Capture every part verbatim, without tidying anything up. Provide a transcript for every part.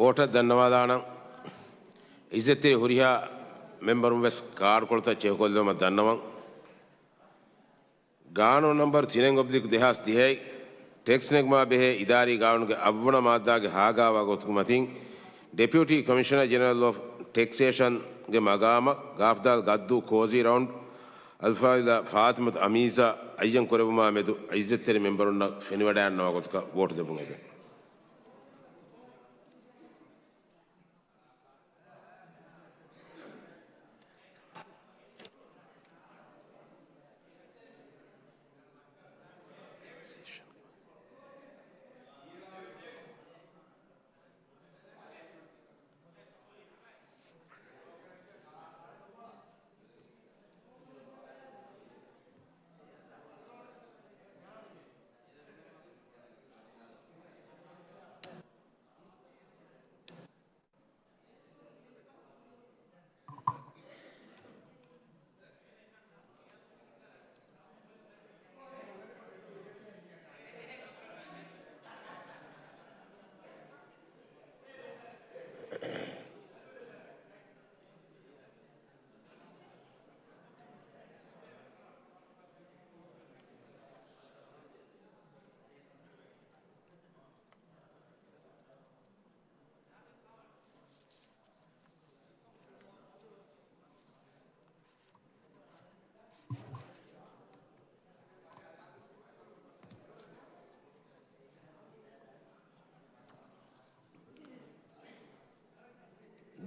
ވޯޓަށް ދަންނަވާލާނަން. އިއްޒަތްތެރި ހުރިހާ މެމްބަރުން ވެސް ކާޑުކޮޅުތައް ޗެކުކޮށްލެވުމަށް ދަންނަވަން. ގާނޫނު ނަންބަރު ތިނެއް އޮބްލިކް ދެހާސް ދިހައި ޓެކްސް ނެގުމާ ބެހޭ އިދާރީ ގާނޫނުގެ އަށްވަނަ މާއްދާގެ ހާގާވާ ގޮތުގެ މަތިން، ޑެޕިއުޓީ ކޮމިޝަނަރ ޖެނެރަލް އޮފް ޓެކްސޭޝަންގެ މަގާމަށް ގާފްދާލް ގައްދޫ ކޯޒީ ރައުންޑް އަލްފާޟިލާ ފާތިމަތު އަމީޒާ އައްޔަން ކުރެއްވުމާ މެދު އިއްޒަތްތެރި މެމްބަރުންނަށް ފެނިވަޑައިގަންނަވާ ގޮތަކަށް ވޯޓު ދެއްވުން އެދެން.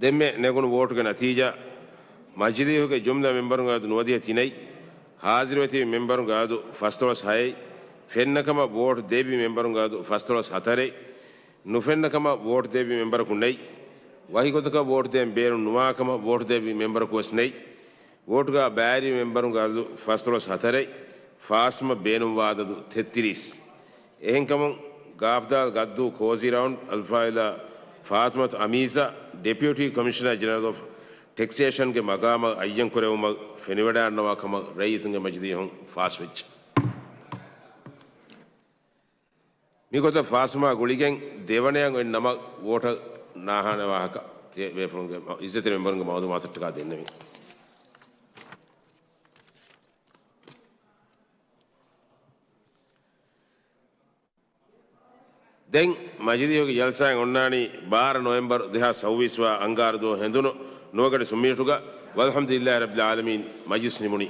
ދެންމެ ނެގުނު ވޯޓުގެ ނަތީޖާ، މަޖިލީހުގެ ޖުމްލަ މެމްބަރުންގެ އަދަދު ނުވަދިހަ ތިނެއް، ހާޒިރުވެތިބި މެމްބަރުންގެ އަދަދު ފަންސަވީސް ހައެއް، ފެންނަކަމަށް ވޯޓް ދެއްވި މެމްބަރުންގެ އަދަދު ފަންސަވީސް ހަތަރެއް، ނުފެންނަކަމަށް ވޯޓް ދެއްވި މެމްބަރަކު ނެތް. ވަކިގޮތަކަށް ވޯޓް ދޭން ބޭނުން ނުވާކަމަށް ވޯޓް ދެއްވި މެމްބަރަކު ވެސް ނެތް. ވޯޓުގަ ބައިވެރި މެމްބަރުންގެ އަދަދު ފަންސަވީސް ހަތަރެއް، ފާސްމަށް ބޭނުންވާ އަދަދު ތެއްތިރީސް. އެހެންކަމުން، ގާފްދާލް ގައްދޫ ކޯޒީ ރައުންޑް އަލްފާޟިލާ ފާތިމަތު އަމީޒާ، ޑެޕިއުޓީ ކޮމިޝަނަރ ޖެނެރަލް އޮފް ޓެކްސޭޝަންގެ މަގާމަށް އައްޔަން ކުރެވުމަށް ފެނިވަޑައިގަންނަވާ ކަމަށް ރައްޔިތުންގެ މަޖިލީހުން ފާސްވެއްޖެ. މިގޮތަށް ފާސްވުމާ ގުޅިގެން ދެވަނަޔަށް އޮތް ނަމަ ވޯޓަށް ނާހާނެ ވާހަކަ ތިޔަ ބޭފުޅުންގެ އިއްޒަތްތެރި މެމްބަރުންގެ މައުލޫމާތަށްޓަކާ ދެންނެވިން. ދެން މަޖިލީހުގެ ޖަލްސާއެއް އޮންނާނީ ބާރަ ނޮވެމްބަރު ދެހާސް ސައުވީސް ވާ އަންގާރަ ދުވަހު ހެނދުނު ނުވަގަޑި ސުންމިނިޓުގަ. ވަލްޙަމްދުލިއްލާހި ރައްބިލް ޢާލަމީން، މަޖިލިސް ނިމުނީ.